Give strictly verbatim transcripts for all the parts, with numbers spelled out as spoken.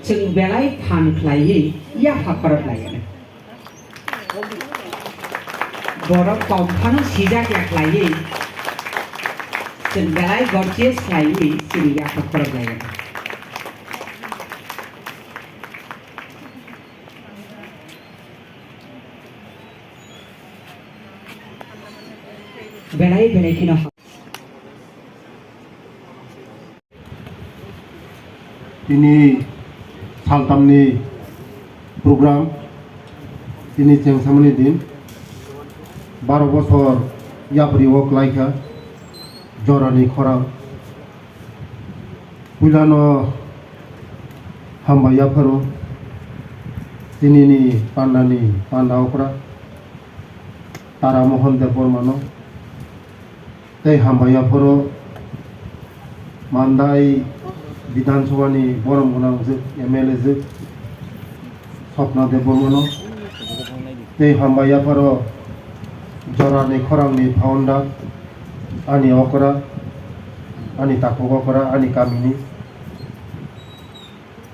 Chwng belai phan khlaiwi yapha khorok lai anw. Borok kom phano sijak ya khlaiwi. Chwng belai gorgeous khlaiwi chini yapha khorok lai anw. Belai belai kheno ha- Tini saltamni program, tini chengsamani din, baro bosor yapri o klaikha, jorani khorang. Puilano hambai yapharo, tinini pandani panda okra, Tara Mohon Debbarmano. Tei hambai yapharo Mandai Bidhan Sabhani borom gwnang jwk M L A jwk Swapna Debbarmano. Tei hambai yapharo jorani khorangni founder ani okra, ani takhuk okra, ani kamini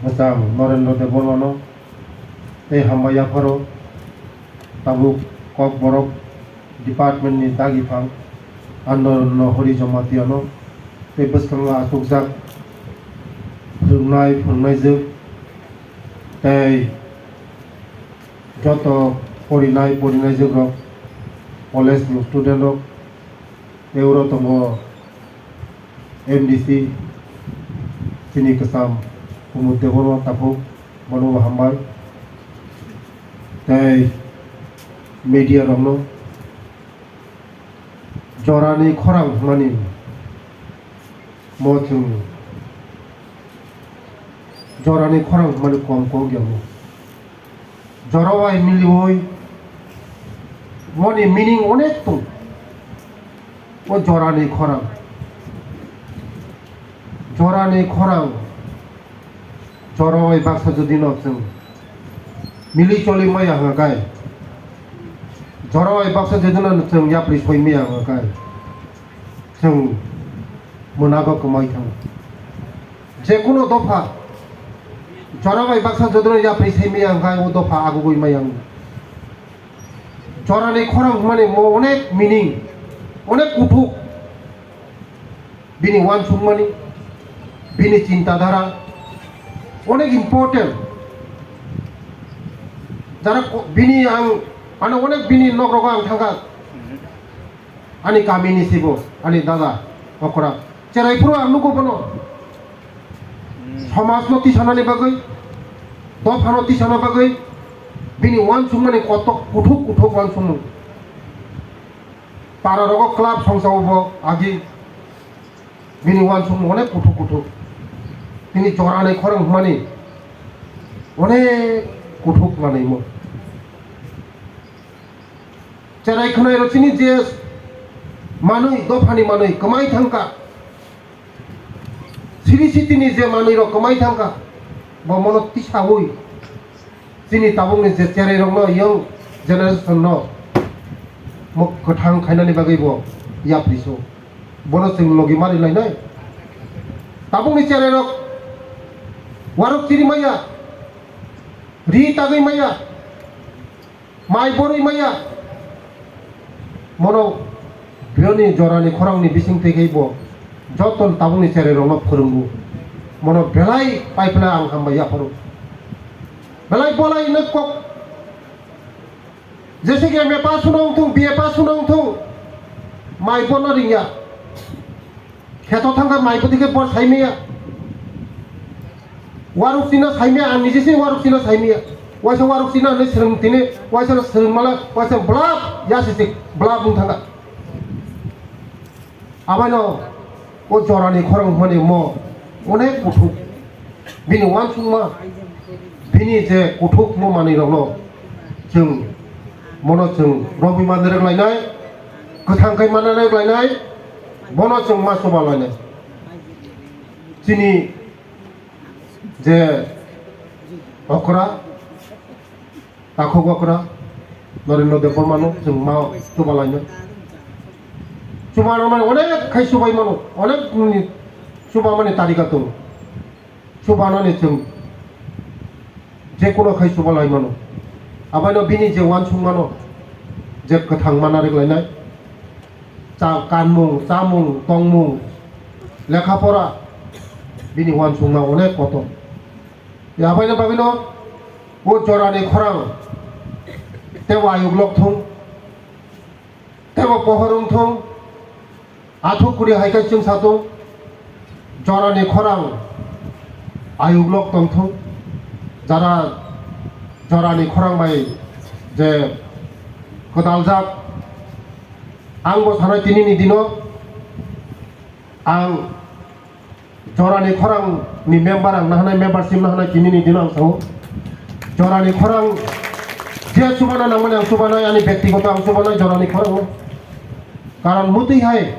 mwchang Norendra Debbarmano. Tei hambai yapharo tabuk Kokborok department ni dagi phang Andorno Hori Jamatia no tei bwskango achukjak phwrwngnai phwrwngnaijwk tei joto porinai porinaijwk rok, college ni student rok tei oro tongo M D C chini kwcham Kumud Debbarma takhuk, bono bo hambai. Tei media rokno jorani khorang hwnmani mo chwng jorani khorang hwnmani kom kok ya mo. Jora bai miliui moni meaning onek tong. O jorani khorang, jorani khorang, jora bai baksa jodi no chwng mili choli maya hwnkha kai, jora bai baksa jodi no chwng yapri soi maya hwnkha kai, chwng mwnago kwmai thango. Jekuno dopha jora bai baksa jodi no yapri soi maya hwnkha kai, o dopha agugui maya wng. Jorani khorang hwnmani mo onek meaning, onek kuthuk. Bini uansukmani, bini chintadhara onek important. Jara ko-, bini ang, ano onek bini nok rogo ang thangkha. Ani kamini sibo, ani dada, okra. Cherai phuru ang nugo bono. Somajno tisanani bagwi, dophano tisana bagwi, bini uansukmani kotok kuthuk kuthuk uansukmung. Para rogo club songsa bo agi bini uansukmung onek kuthuk kuthuk. Bini jorani khorang hwnmani onek kuthuk manwi mo. Cherai khwnai rok chini je manwi, dophani manwi kwmai thangkha. Siri sitini je manwi rok kwmai thangkha, bo mono tisaui chini tabukni je cherai rokno, young generation no mo kwthang khainani bagwi bo yapri so. Bono chwng logi mari lainai. Tabukni cherai rok warok chiri maya, ri tagwi maya, mai borwi maya. Mono biyoni jorani khorangni bising twi khe bo joto tabukni cherai rokno phwrwngo. Mono belai paipla ang hambai yapharo. Belai bolai no kok. Jese ki M A pass wngthung, B A pass wngthung, mai bono ringya. Kheto thangkha mai bwtwi khe bor saimaya. Waruk chino saimaya, ang niji se waruk chino saimaya. Waisa waruk chino hinwi swrwng tini, waisa swrwng mala, waisa blap, yasi sik blap wng thangkha. Abaino o jorani khorang hwnmani mo onek kuthuk. Bini uansukma, bini je kuthukma manwirokno chwng, bono chwng romwi manwi rwk lainai, kwthang khai manna rwk lainai, bono chwng ma chuba lainai. Chini je okra, takhuk okra, Norendra Debbarmano chwng ma chuba lainai. Chuba rwmani onek khai chubai mano, onek nini chuba mani tarika tongo. Chubanani chwng je kono khai chubalai mano. Abaino bini je uansukmano je kwthang mana rwglainai, cha-, kanmung, chamung, tongmung, lekha pora, bini uansukma onek kotor. Abaino bagwino o jorani khorang tei ayuk lok thung. Tebo pohor wng thung, athuk kuri hai khe chwng sa thung, jorani khorang ayuk lok tong thung, jara jorani khorang bai je kwdaljak, ang bo sanai tini ni dino ang Jorani khorang ni member ang nahanai, membership nahanai tini ni dino ang sao. Jorani khorang je chubana nangmani ang chubanai, ani bektigoto ang chubanai jorani khorang no. Karon mutwi hai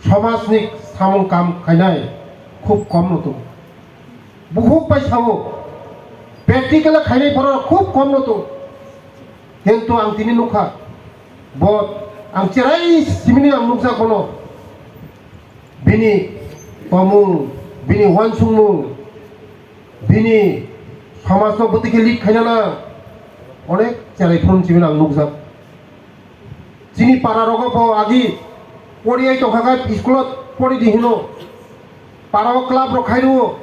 somaj ni samung kam khainai khub kom no tongo. Bukhuk bai sao, practical khainai borok khub kom no tongo. Kintu ang tini nukha, bo ang cherai simini ang nukjak bono. Bini tomung, bini uansukmung, bini somajno bwtwi khe lead khainana onek cherai phuru chibini ang nukjak. Chini para rogo bo agi poriai tongkha khe school-o pori di hino. Para o club rok khai rwo.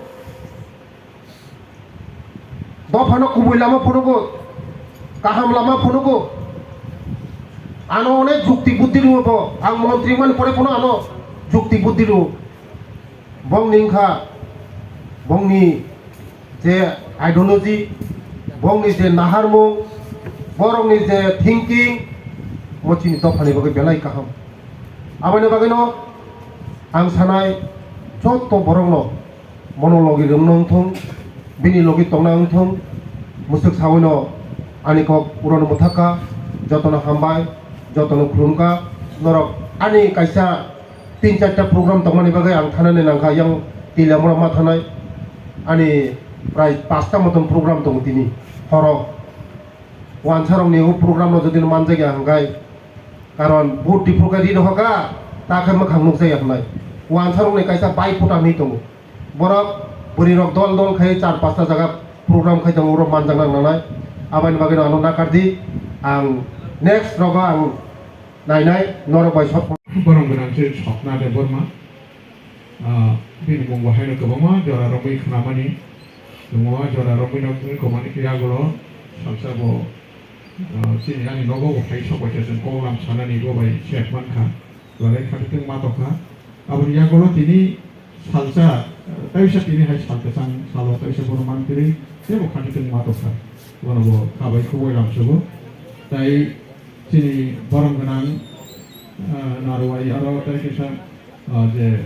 Dophano kubui lama phunugo, kaham lama phunugo. Ano onek jukti buddhi rwo bo. Ang montri mani pore phano ano jukti buddhi rwo. Bongni wngkha, bongni je ideology, bongni je naharmung, borokni je thinking, mo chini dophani bagwi belai kaham. Aboni bagwino ang sanai, jotto borokno bono logi rwngno wngthung, bini logi tongna wngthung, mwswk sawino ani kok urono mwthakha, jotono hambai, jotono khulumkha, norok ani kaisa tin charta program tongmani bagwi ang thanani nangkha, yang Tilamura ma thanai, ani prai pasta moton program tongo tini horo. Wansarokni o program no jodi no manjakya hwnkhe, karon vote diphuru khe ri rohorkha, ta khe mwkhang nukjakya hwnwi. Wansarokni kaisa bai phuta hwnwi tongo. Borok bwrwirok dol dol khai char pasta jaga program khai tongo, borok manjakna nangnai. Aboni bagwino ano nakardi, ang next rogo ang nainai, norok bai sot. Borok gwnang se Swapna Debbarma. Ah, bini mung bo haino kwbangma jora romwi khnamani. Tongo jora romwi no wngkha mani khe yagulo salsa bo, ah, chini ani nogo bo phai sok bai khe chwng kok lam sanani bo bai sep mankha. Belai khatitwng ma tokha. Aboni yagulo tini salsa, ah, taisa tini hai sal kwchang salo taisa bono man kwrwi teibo khatitwng ma tokha. Bono bo kha bai khoboi lam sugo. Tai chini borom gwnang, ah, narwai aro tai kisa, ah, je